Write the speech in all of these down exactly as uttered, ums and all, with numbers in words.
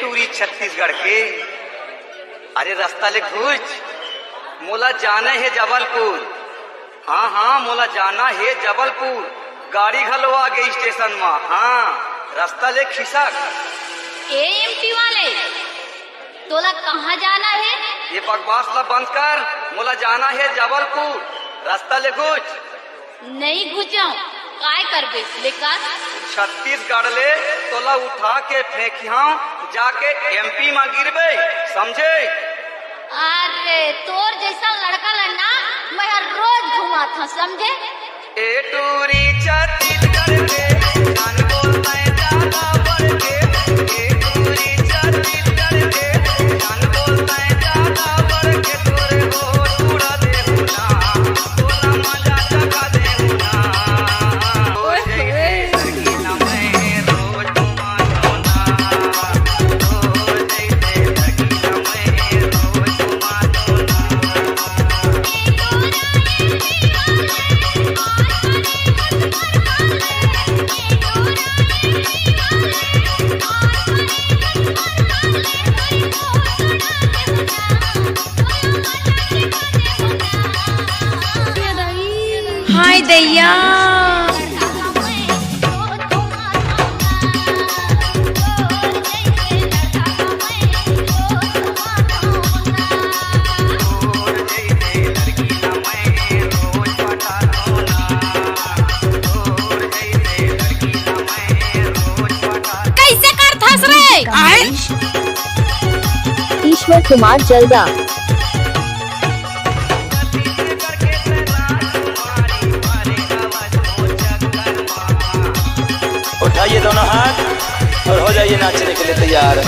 टूरी छत्तीसगढ़ के, अरे रस्ता ले घुच, मोला जाना हे जबलपुर। हाँ हाँ, मोला जाना हे जबलपुर, गाड़ी घलो आगे स्टेशन मा। हाँ, रस्ता ले खिसक। ए एमपी वाले, तोला कहाँ जाना हे? ये बकवास ला बंद कर, मोला जाना हे जबलपुर, रस्ता ले घुच। नइ घुचंव, काय करबे, ले कर। छत्तीसगढ़ ले तोला उठा के फेंकिहंव, जाके एमपी मा गिरबे, समझे? अरे, तोर जइसन लड़का ला ना, मैं हर रोज घुमाथंव, समझे? ए टूरी छत्तीसगढ़ के, जान बोलता है ज्यादा बढ़ के। ए टूरी छत्तीसगढ़ के, जान बोलता है ज्यादा बढ़ के। तोरे गोड़ उड़ा दे ना, तोला मजा चखा दे ना। ओए होए। हाय दैया। कैसे करथस रे? ईश्वर कुमार जलदा। उठाइए दोनों हाथ और हो जाइए नाचने के लिए तैयार।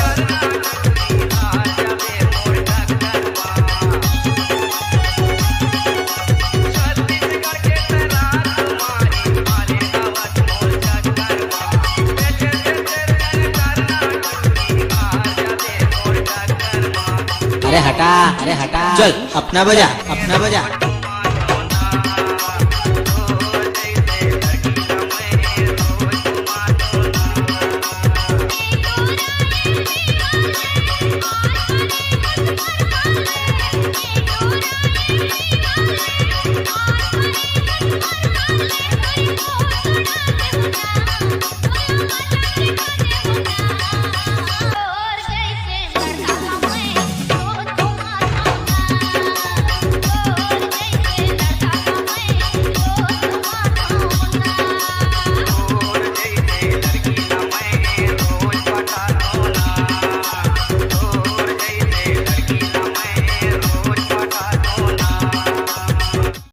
अरे हटा, अरे हटा। चल, अपना बजा, अपना बजा।